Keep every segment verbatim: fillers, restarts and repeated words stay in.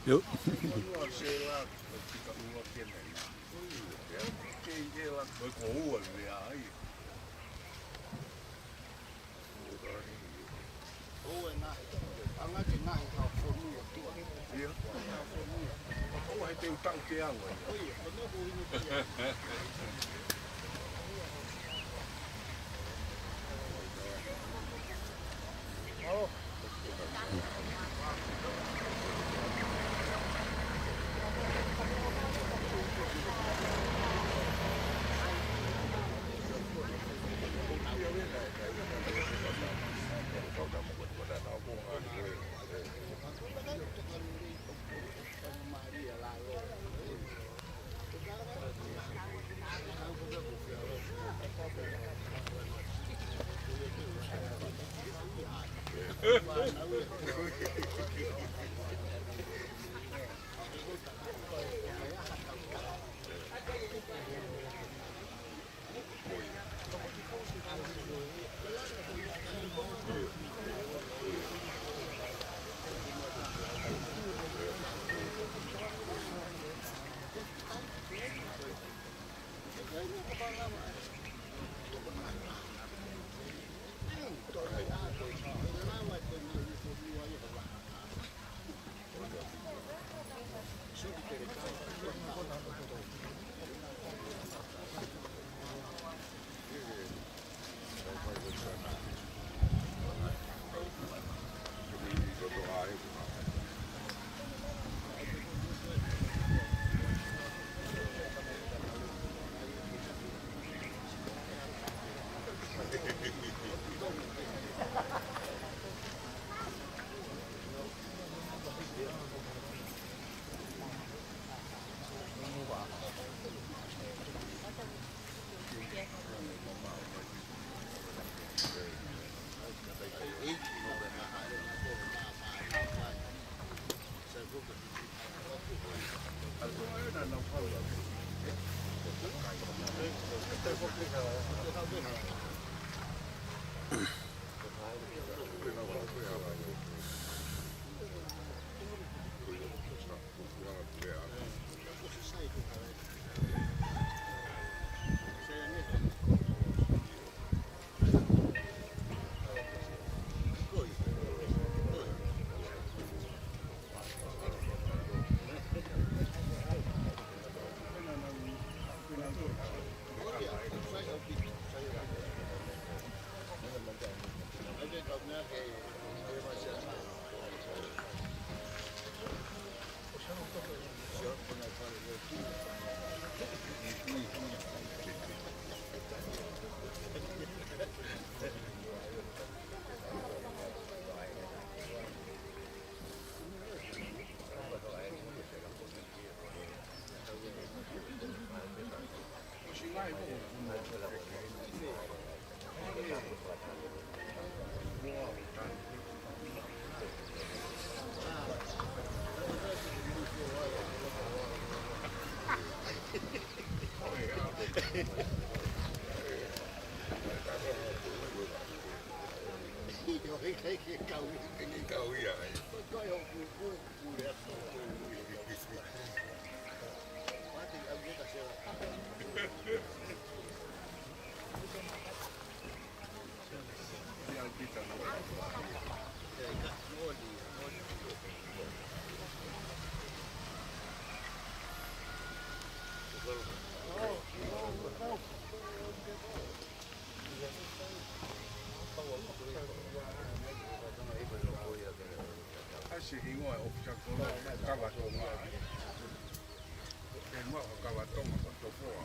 Io. ʻAsi hingoa ʻo Fiakolo, Kavatonga, ē. Ko e hingoa ko Kavatonga, ko Tofoa.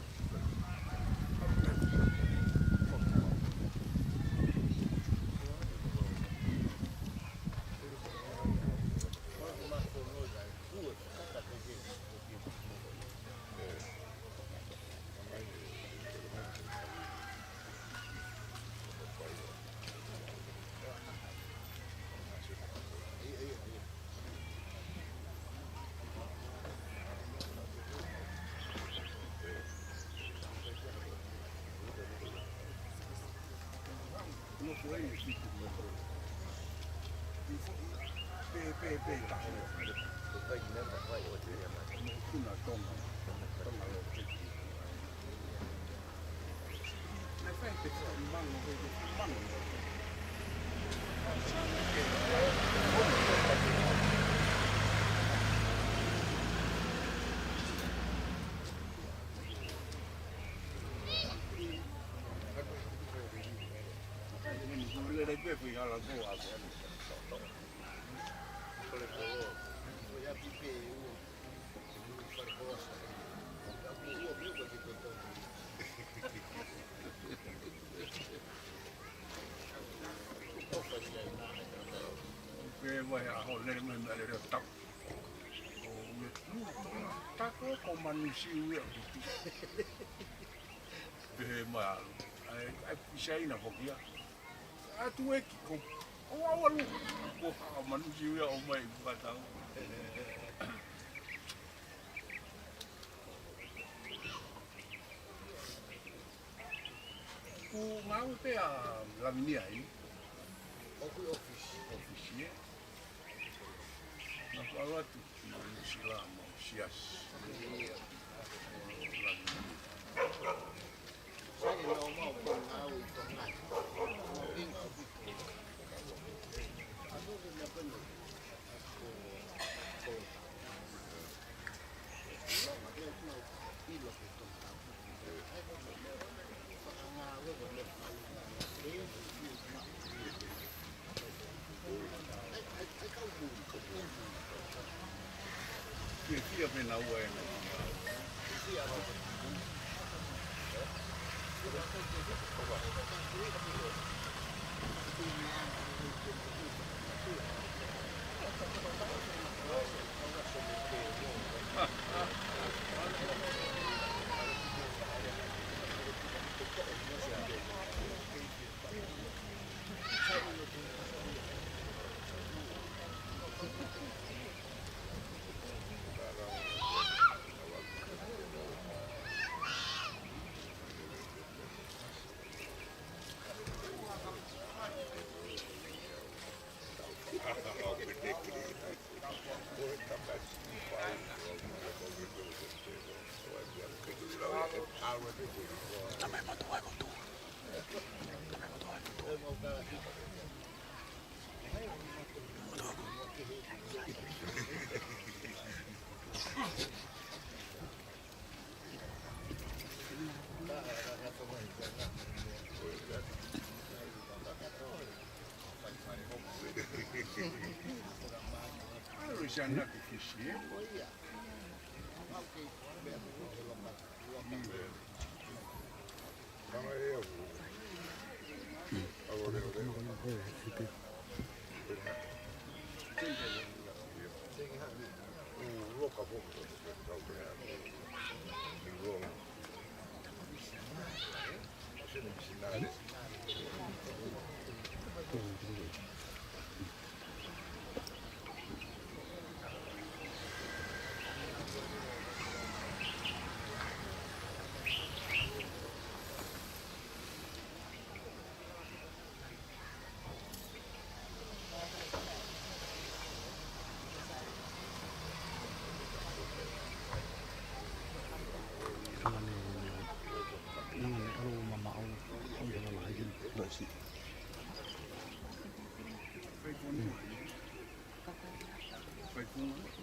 Pea mai ʻaho lele mai mea lele o tapu. ʻO me tu, taku ko Manusiu ia. Pea mai ʻalu. ʻAi, ʻai, Saina foki ia. ʻAtu eki ko, ʻo awalu. Ko ha Manusiu ia ʻo mai ʻi Pukatau. Ko ngāue pē ʻa Lavinia ē. ʻOku ʻi ʻōfisi. ʻŌfisi ē. Naʻá ku ʻalu atu ki Nuʻu Sila mo Siasi. Lavinia. Sai, ʻe lau mau ko e ngāue ʻi Tonga. Ko e ʻinga ʻo Pito. ʻAlu ke meʻa pē mo. Mm.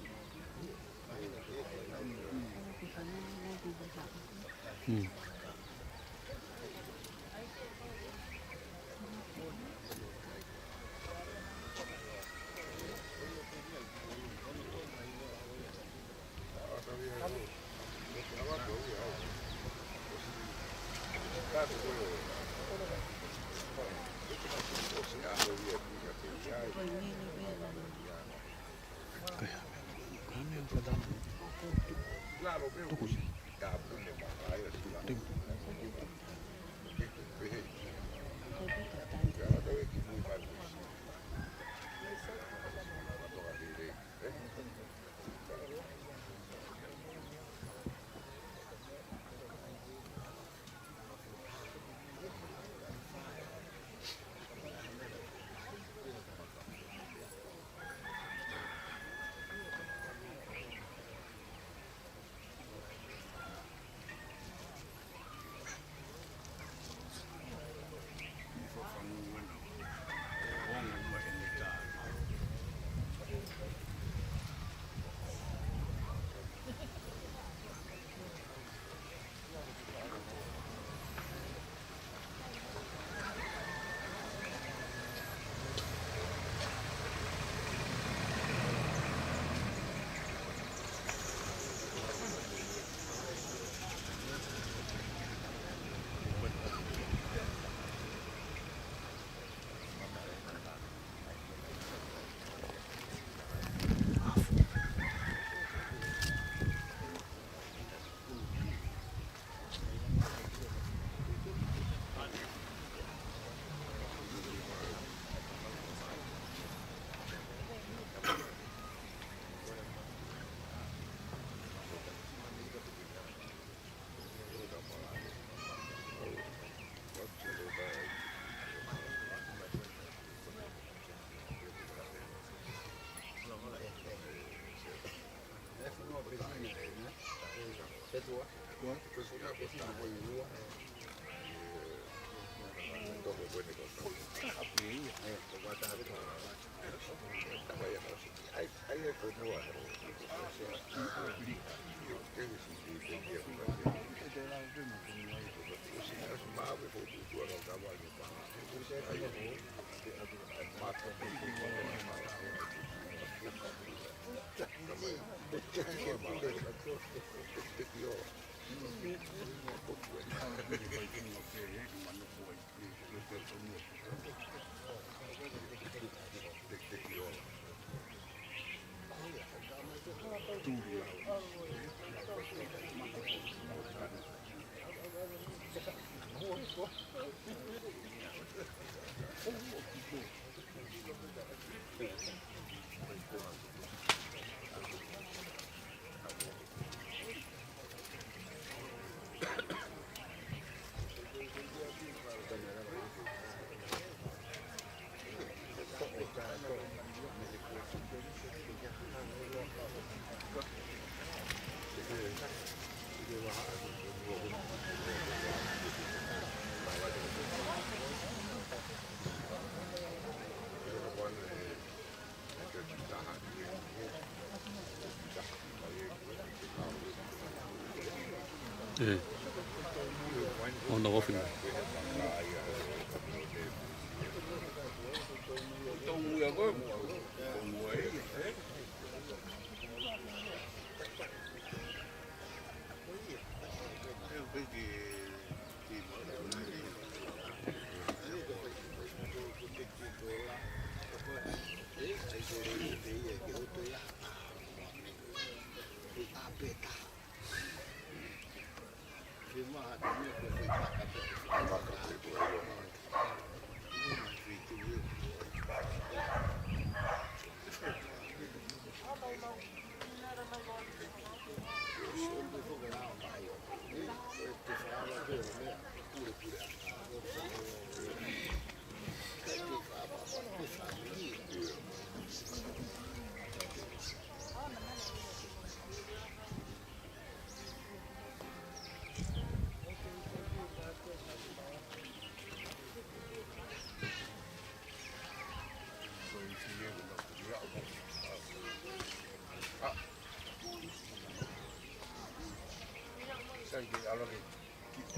ʻE. ʻO na wafina.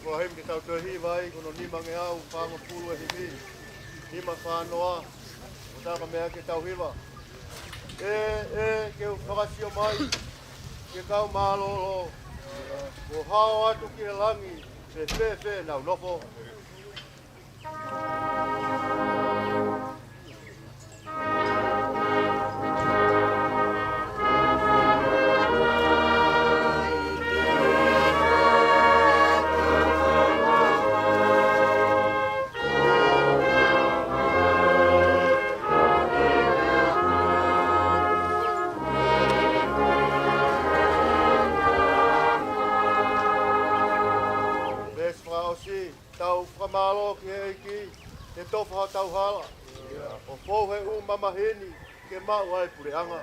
Ko e himi ke tau toe hiva ai, ko hono nimangeau fāngofulu e himi. Nima fā noa, ʻo tau ka meʻa ke tau hiva. ʻE, ʻe, ke u fakasio mai, ki he kau mālōlō, ʻo hao atu ki he langi, fēfē nau nofo. Veesi fakaʻosi, tau fakamālō ki he ʻEiki, he tofa hotau hala. ʻO fou he ʻū mamahi ni, ke maʻu ai puleʻanga.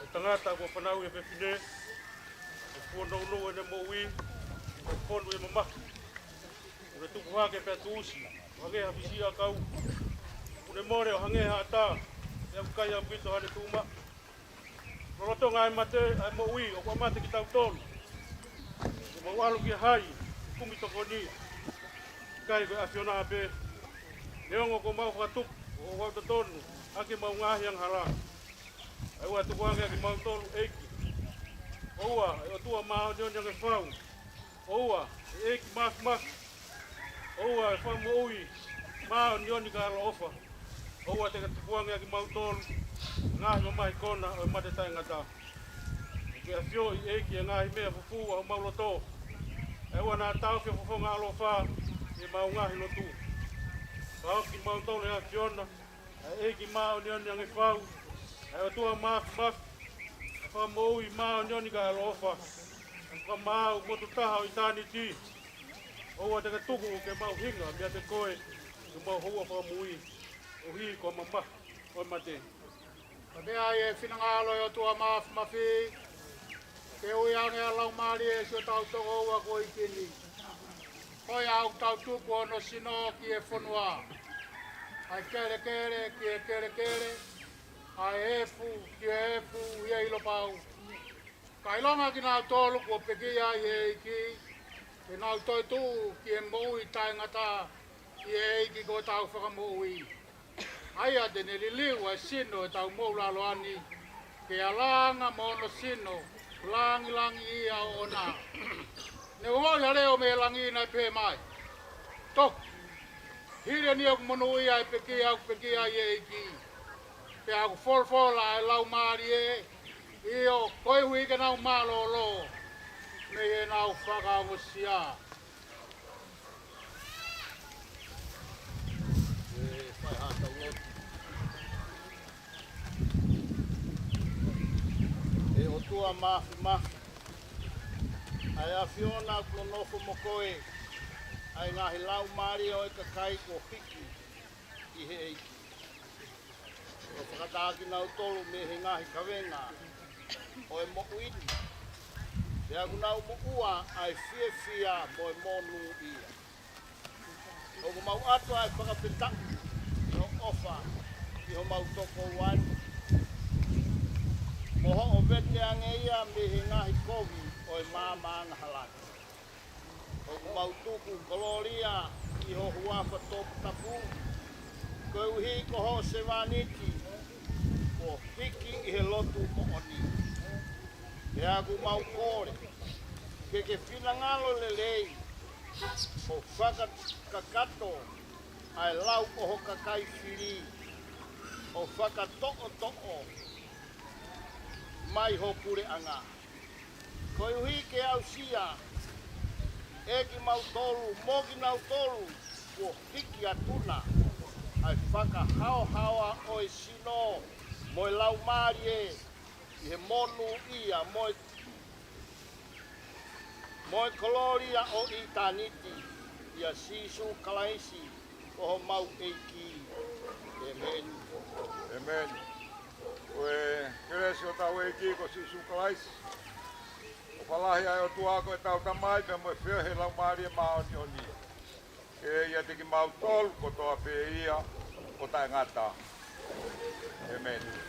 ʻE tangata kuo fanauʻi ʻe he fefine, ʻe fuonounou ʻene moʻui, ʻe fonu ʻi he mamahi. ʻOku ne tupu hake pea tuʻusi, ʻo hangē ha fisiʻi ʻakau. ʻOku ne mole ʻo hangē ha ʻatā, pea ʻoku ʻikai ʻaupito haʻane tuʻumaʻu. Lolotonga ʻa e mate, ʻa e moʻui, ʻoku ʻikai mate kitautolu. Kuo mau ʻalu ki he hai, kumi tokoni. ʻIkai ko e ʻAfiona pē. Neongo kuo mau fakatupu, ʻo ʻoatu totonu, ʻaki ʻemau ngaahi angahala. ʻOua ʻe tukuange ʻa kimautolu ʻEiki. ʻOua, ʻe ʻOtua māʻoniʻoni ange fau. ʻOua, ʻe ʻEiki māfimafi. ʻOua, ʻe Fakamoʻui māʻoniʻoni ka ʻaloʻofa. ʻOua te ke tukuange ʻa kimautolu, ngaahi mamahi kona ʻo e mate taʻengata. Ke ʻafioʻi ʻEiki ʻa e ngaahi meʻa fufū ʻa homau loto. ʻOua naʻa tauhi ʻa e fofonga ʻaloʻofa, ʻi heʻemau ngaahi lotu. Fakaʻosi kimautolu ʻe he ʻAfiona, ʻa e ʻEiki māʻoniʻoni ange fau, ʻa e ʻOtua māfimafi, ʻa e Fakamoʻui māʻoniʻoni ka ʻaloʻofa, ʻa e Fakamaau motu taha ʻo ʻitāniti. ʻOua te ke tuku ke mau hinga meiate koe, ke mau houa fakamui, ʻo hiki ko e mamahi ʻo e mate. Pea ʻi he finangalo ʻo e ʻOtua māfimafi, ke ui ange ʻa e laumālie ʻo siʻotau tokoua ko e ʻEiki ni. Ko ia ʻoku tau tuku hono sino ki he fonua, ʻa e kelekele ki he kelekele, ʻa e efu ki he efu ʻi he ʻilo pau. Ka ʻilonga kinautolu kuo pekia ʻi he ʻEiki, ke nau toetuʻu ki he moʻui taʻengata ʻi he ʻEiki ko hotau Fakamoʻui. ʻA ia te ne liliu ʻa e sino ʻo ʻetau moʻulaloa ni, ke alanga mo hono sino, langilangiʻia ʻoʻona. Ne ongoʻi ha leʻo mei he langi naʻe pehē mai, Tohi, hili eni ʻoku monūʻia ʻa e pekia ʻoku pekia ʻi he ʻEiki. Pea ʻoku folofola ʻa e laumālie, ʻio, koeʻuhi ke nau mālōlō mei heʻenau fakaongosia. ʻE fai haʻatau lotu. ʻE ʻOtua māfimafi, ʻa e ʻAfiona ʻoku nonofo mo koe, ʻa e ngaahi laumālie ʻo e kakai kuo hiki ʻi he ʻEiki. ʻO fakatākinautolu mei he ngaahi kavenga ʻo e moʻui ni, pea ʻoku nau moʻua ʻa e fiefia mo e monūʻia. ʻOku mau ʻatu ʻa e fakafetaʻi ʻi hoʻo ʻofa ki homau tokoua ni, mo hoʻo vete ange ia mei he ngaahi kovi ʻo e maama angahala ni. ʻOku mau tuku kolōlia ki ho huafa toputapu, koeʻuhi ko hoʻo sevāniti kuo hiki ʻi he lotu moʻoni. Pea ʻoku mau kole ke ke finangalo lelei ʻo fakakakato ʻa e lau ʻo ho kakai fili, ʻo fakatoʻotoʻo mai ho puleʻanga, koeʻuhi ke aʻusia ʻe kimautolu mo kinautolu kuo hiki atu na ʻa e fakahaohaoa ʻo e sino mo e laumālie ʻi he monūʻia mo e, mo e kolōlia ʻo ʻitāniti, ʻia Sīsū Kalaisi ko homau ʻEiki. ʻĒmeni. ʻĒmeni. Ko e kelesi ʻo hotau ʻEiki ko Sīsū Kalaisi, ʻofa lahi ʻa e ʻOtua ko ʻetau Tamai, pea mo e feohi ʻa e Laumālie Māʻoniʻoni, ke ʻiate kimautolu kotoa pē ia ʻo taʻengata. ʻĒmeni.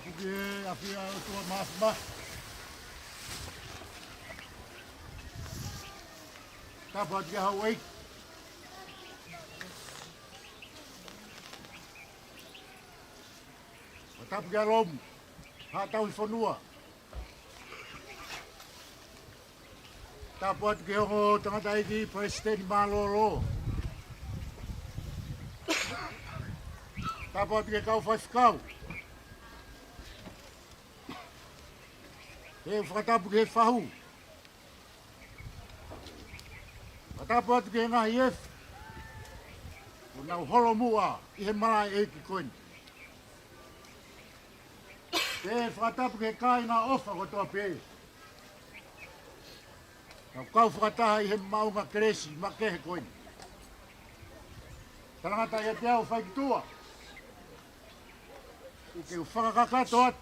Puke ʻafio ʻa e ʻOtua Māfimafi. Tapu atu ki he houʻeiki. Tapu ki he Lomu Haʻa Tauhi Fonua. Tapu atu ki he ongo tangataʻeiki palesiteni mālōlō. Tapu atu ki he kau faifekau. Pea u fakatapu ki he fahu. Fakatapu atu ki he ngaahi efu kuo nau holomuʻa ʻi he malaʻe ʻeiki ko eni. Pea fakatapu ki he kāinga ʻofa kotoa pē naʻa nau kau fakataha ʻi he maʻunga kelesi makehe ko eni. Talangata ʻiate au faikituʻa, ʻoku ou fakakakato atu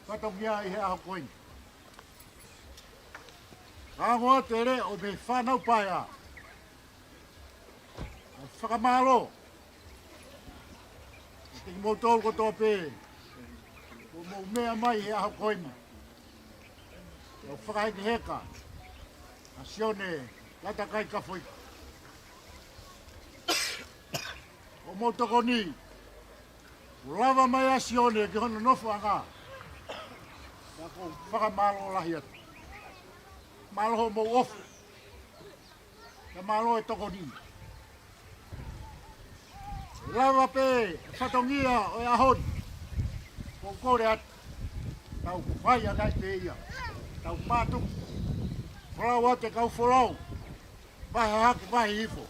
fatongia ʻi he ʻaho ko eni. Ka ongo atu e leʻo mei he fānau paea, ʻo fakamālō kiate kimoutolu kotoa pē kuo mou meʻa mai he ʻaho ko eni ʻo fakahekeheka ʻa Sione Latakai Kafoika. ʻOku mou tokoni, kuo lava mai ʻa Sione ki hono nofoʻanga. Pea ʻoku ou fakamālō lahi atu. Mālō hoʻomou ʻofa. Pea mālō e tokoni. Lava pē e fatongia ʻo e ʻaho ni. ʻOku ou kole atu, tau fai ʻanai pē ia. Tau mātuku. Folau atu e kau folau. Vahe hahake, vahe hifo.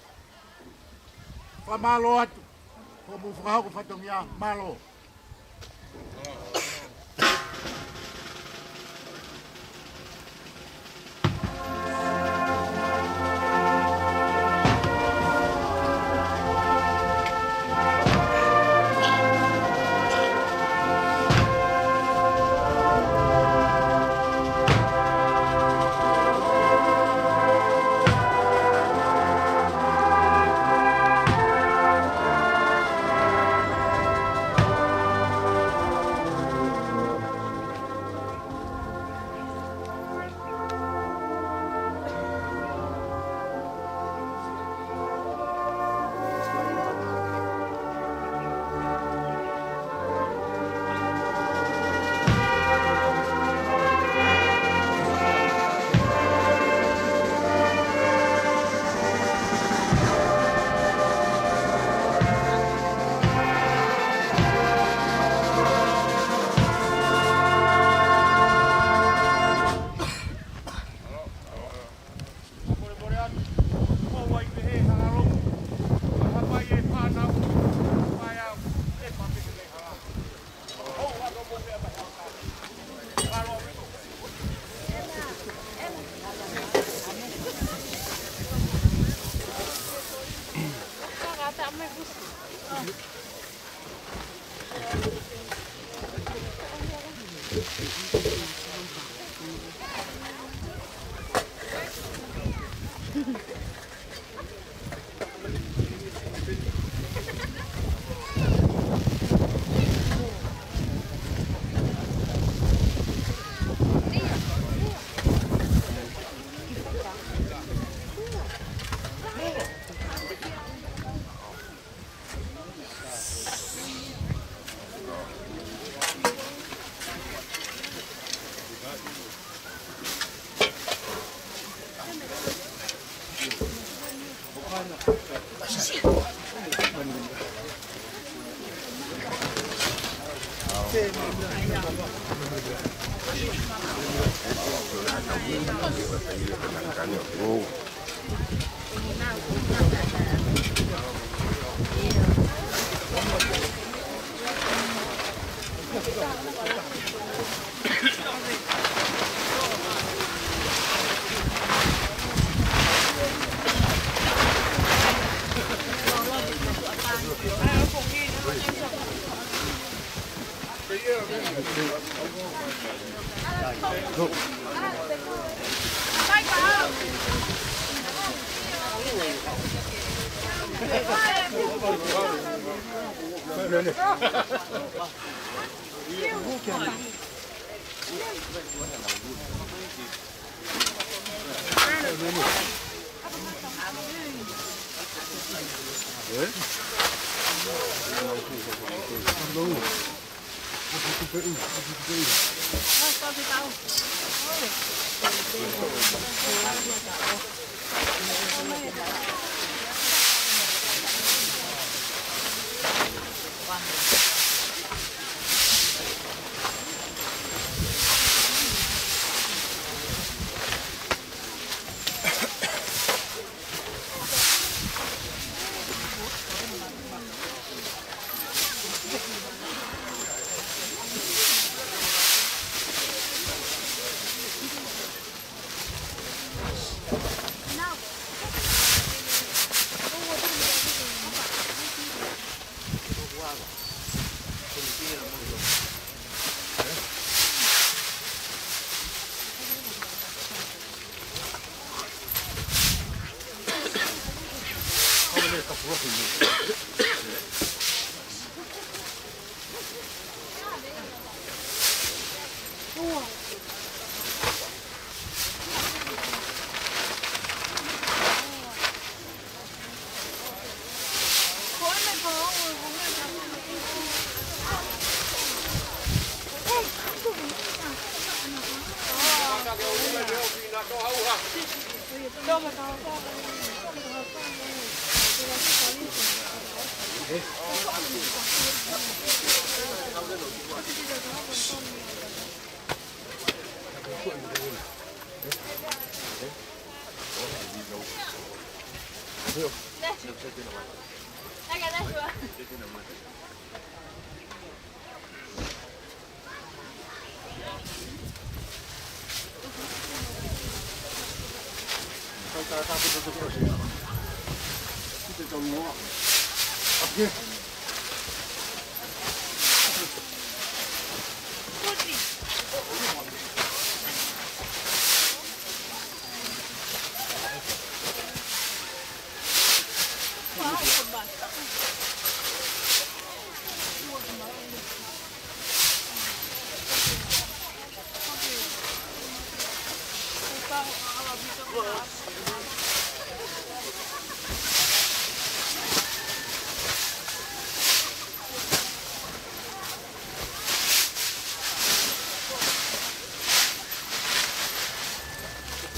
Fakamālō atu. Ko mou fakahoko fatongia, mālō.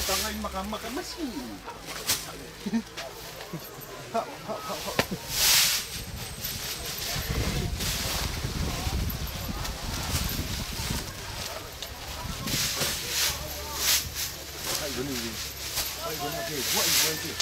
Tangai makamaka masi. Haʻu, haʻu, haʻu, haʻu. Hai, goni, goni. Hai, goni, ke, gua, gua, ke.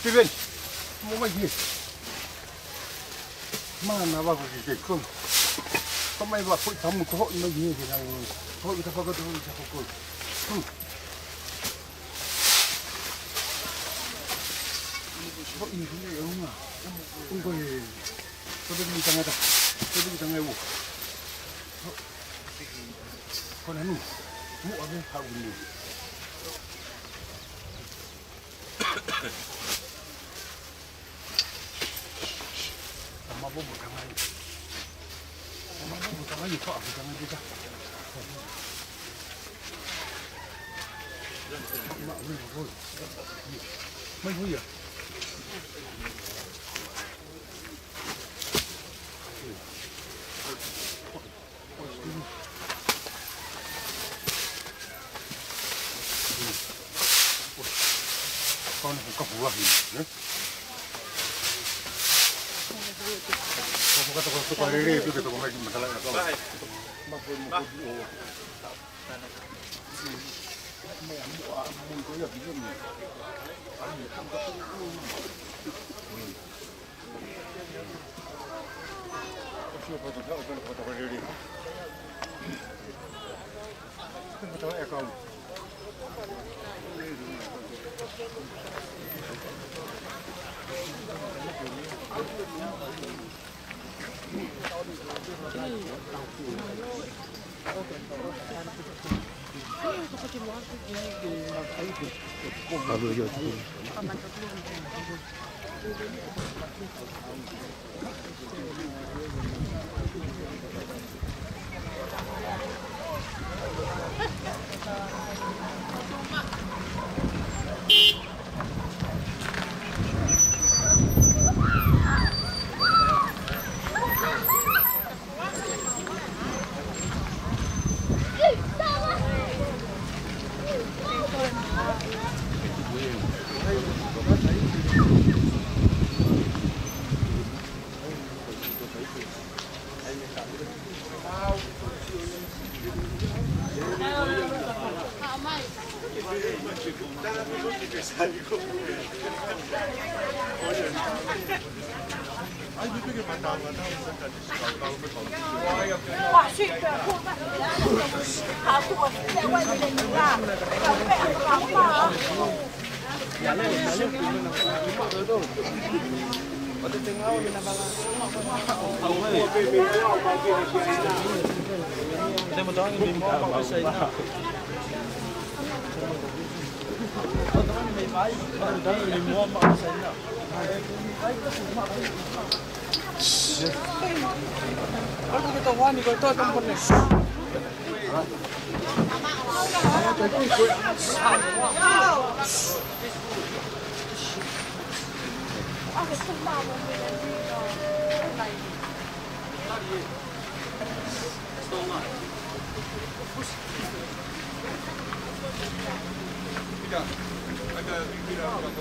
Steven, mo mai ki. Mana wa ko ke ko. Ko mai wa ko tamu ko mai ki ke nang. Ko ke ta ko ko ta ko ko. Hmm. Ko ini ko ne unga. Unga ko e. Ko te ni tangata. Ko te ni tangata. Ko na nu. Mu ave hau ni. Tama bobo tama ni. Tama bobo tama ni, ko aku tama ni ka. Ma, ui, ui. Mai, ui, ya. Ua hi, eh? Ko ko kata ko ko lele tu ke to ko mai ki matala ka.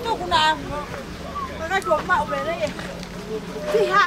Tuku na. Mana ko mau bere. Piha.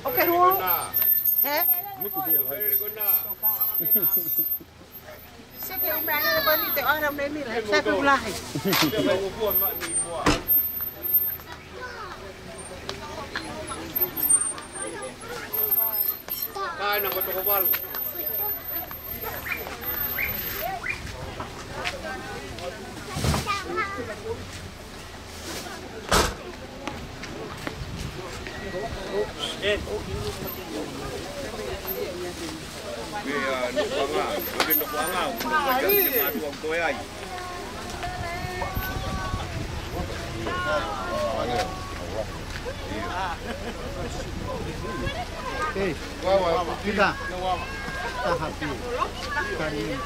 Okay, hulu. He? Seke ume ane le koni te ora me mila. Seke ulahi. Kāinga ko toko valu. Hey, kita. Taha pē. Kali ini,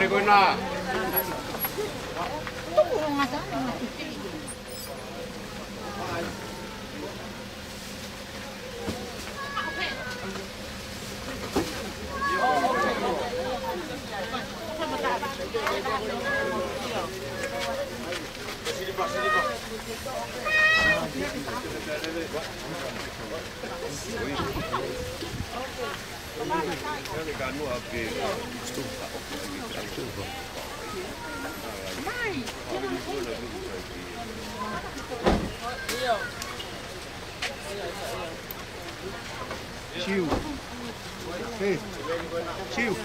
kota. Lain. Siu. Hei. Siu.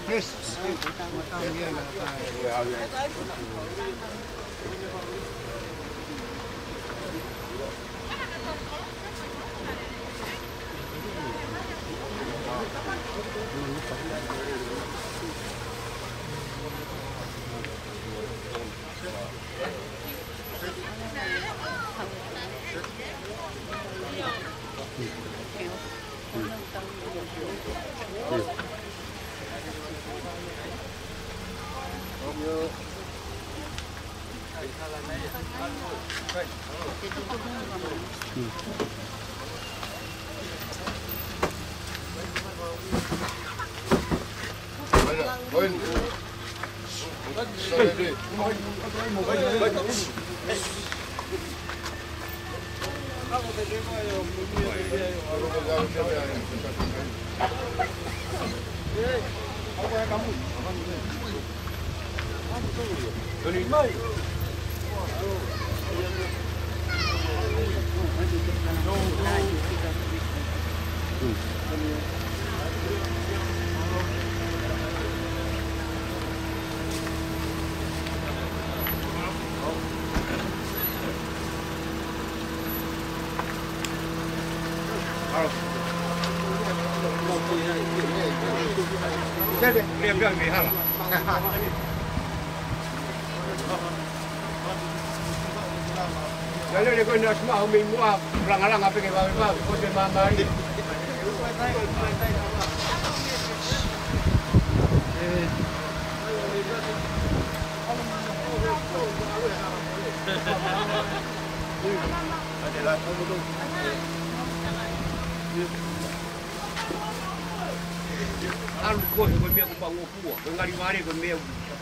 Yes. Ia lele ko ena ʻosi maʻu mei muʻa, langalanga pē ke vavevave, ko e māmālie. ʻAlu koe, ko e meʻa ko Pangofua, ko e ngali vale ko e meʻa.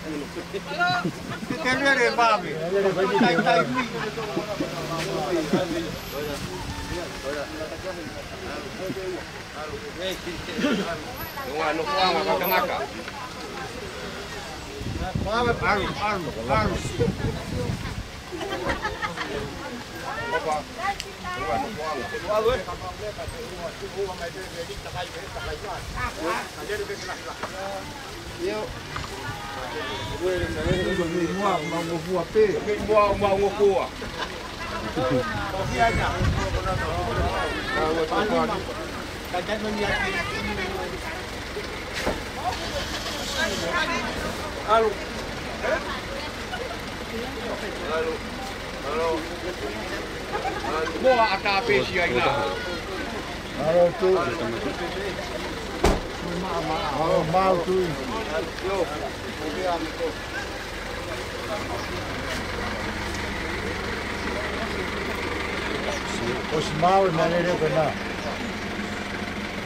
Te te lele vave. Tai, tai, ui. Ua no kuanga ka tangata. ʻAlu, ʻalu, ʻalu. Mua, Maungofua pē. Mua, Maungofua. ʻAlu. ʻAlu. Mo a ka pesi ai na. Alo tu. Alo mau tui. ʻOsi maʻu e meʻalele ko ena.